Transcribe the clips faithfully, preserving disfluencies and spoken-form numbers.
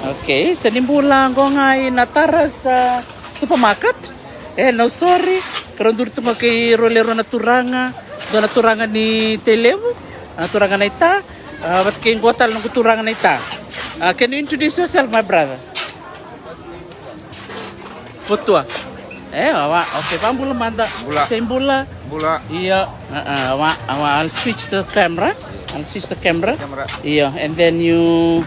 Okay, sa ni bula qo ga i na Tara's, ah, supermarket. E, Nausori, keirau duri tu ga kei rau lewe rua na turaga, dua na turaga ni Tailevu, a turaga na ita, ah, vata kei qo tale noqu turaga na ita. Ah, can you introduce yourself, my brother? Votua. E, awa, okay, vabula mada. Bula. Say bula. Bula. Io, ah, ah, awa, awa, I'll switch the camera. I'll switch the camera. Camera. Io, and then you,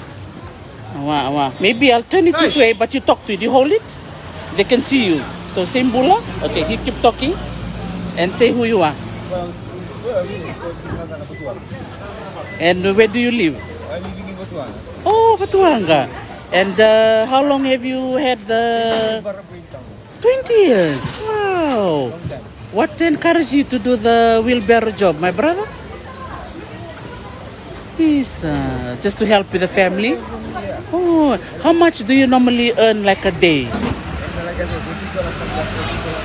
awa, awa. Maybe I'll turn it this way, but you talk to it. You hold it. They can see you. So say bula. Okay, you keep talking and say who you are. And where do you live? Oh, Vatuwaqa. And, uh, how long have you had the twenty years. Wow. What encouraged you to do the wheelbarrow job, my brother? Is, uh, just to help with the family? Oh, how much do you normally earn, like, a day?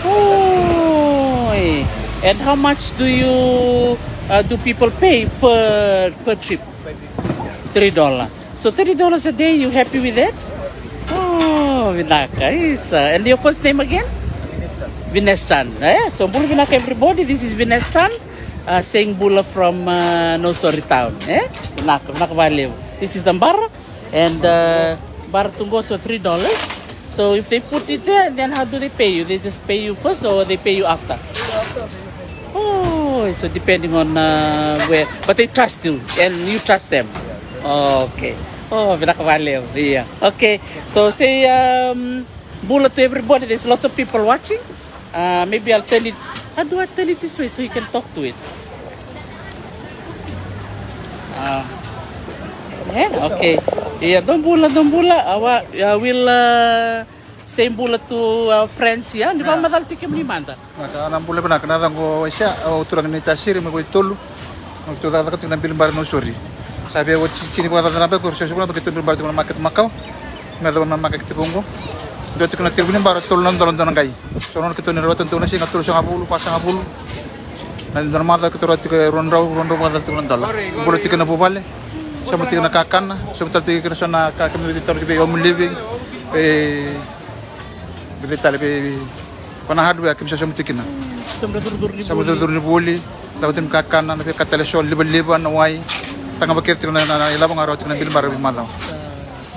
Oh, eh. And how much do you, uh, do people pay per, per trip? Three dollar. So thirty dollars a day, you happy with that? Oh, vinaka, isa. And your first name again? Vinesh Chan. Eh? So bula vinaka everybody. This is Vinesh Chan, uh, saying bula from, uh, Nausori town. Eh? Vinaka, vinaka vakalevu. This is the bara. And, uh, bara tu qo, so three dollars. So if they put it there, then how do they pay you? They just pay you first or they pay you after? Oh, so depending on, uh, where, but they trust you and you trust them. Okay. Oh, vinaka vakalevu. Yeah. Okay. So say, um, bula to everybody. There's lots of people watching. Uh, maybe I'll turn it. How do I turn it this way so you can talk to it? Uh, yeah, okay. Yeah, dou bula, dou bula. Awa, yeah, we'll, uh, say bula to our friends here. Ni vakamacala tiko kemuni mada. Na ka na bula vinaka, na yacaqu o Waisea, au turaga ni Tasiri, mai Waitolu. Au tu cakacaka tiko na bilibara Nausori. Sa via oti tini vakacaca na beka, au se se vuna beka keitou bilibara tiko na maketi makawa. Me yacova na maketi vou qo. Dua tiko na tekivu ni bara, tolu na dola dua na qai. So nona keitou ni rawata dua na siga tolusagavulu, vasagavulu. Na dua na macawa keitou rawata tiko e rua na drau, rua na drau vakacaca tiko na dola. Bula tiko na vuvale. Sauma tiko na kakana, sauma tale tiko kina so na ka kemuni vei talo ki vei omu livi. E Vei tale vei ko na hardware kemi sa sauma tiko kina. Sauma curucuru ni vuli. Sauma curucuru ni vuli. Lako tiko na kakana, na veika tale so, livaliva, na wai. Taga vakere tiko na, na, na ilavo ga rawa tiko na bilibara veimacawa.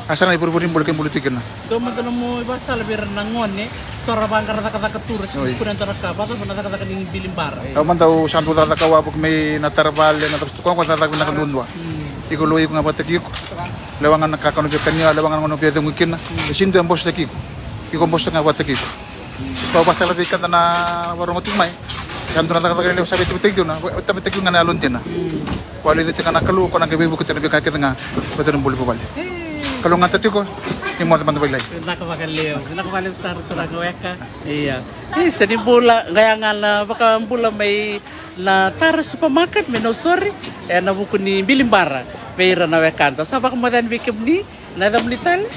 A sara na ivurevure ni bula kemi bula tiko kina. Dou mada nomu ivakasala vei ira na gone, so ra vaqara cakacaka tu ra sega ni kune dua na ka, vakacava na cakacaka ni bilibara. Au mada au sa dau cakacaka wavoki mai na tara vale, na cakacaka tu koya qo cakacaka vinaka duadua. Iko lewe iko ga vakataki iko. Lewa ga na kakana via kania, lewa ga na gauna via cegu kina. E sega ni dua e bosotaki iko. Iko bosotaki ga vakataki iko. Kau vakasala vei keda na varogo tiko mai. Sa dua na cakacaka levu sa veitavitaki tu na, veitavitaki ga na yalo dina. Kua liuci tiko ga na Kalou, ko na qai veivuke tiko na veika kece ga. Vata na bula vuvale. Kalou gata tiko, ni moce mada vailai. Vinaka vakalevu, vinaka vakalevu sara turaga weka. Ia. Isa ni bula, qai yaga na vakabula mai na Tara Supermarket, mai Nausori, ena vuku ni bilibara vei ira na wekada. Sa vakamoce yani vei kemuni, na yacamuni tale?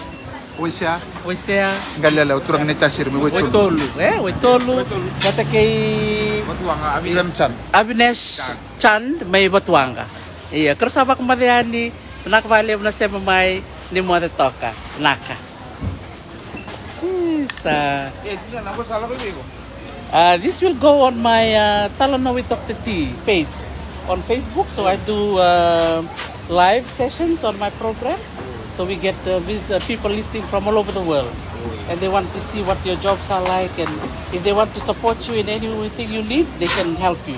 Waisea. Waisea. Qalialia, au turaga ni Tasiri, mai Waitolu. Waitolu, e, Waitolu. Vata kei Vatuwaqa, Avinesh. Avinesh Chan, mai Vatuwaqa. Ia, keirau sa vakamoce yani, vinaka vakalevu na sema mai, ni moce toka. Vinaka. Isa. Uh, this will go on my, uh, Talanoa with Doctor T page on Facebook. So I do, uh, live sessions on my program. So we get, uh, these, uh, people listening from all over the world. And they want to see what your jobs are like. And if they want to support you in anything you need, they can help you.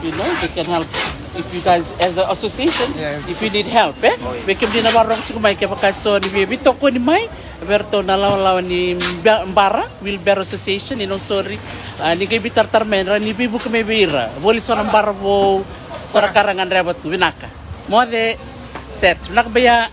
You know, they can help if you guys, as an association, if you need help, eh? Vei kemuni na vakarorogo tiko mai, kevaka so ni via veitokoni mai vei iratou na lawalawa ni ba-, bara, Wheelbarrow Association, you know, sorry. Ah, ni qai veitaratara mai, ra ni veivuke mai vei ira. Voli so na bara vou, so na ka ra gadreva tu, vinaka. Moce, set, vinaka beka.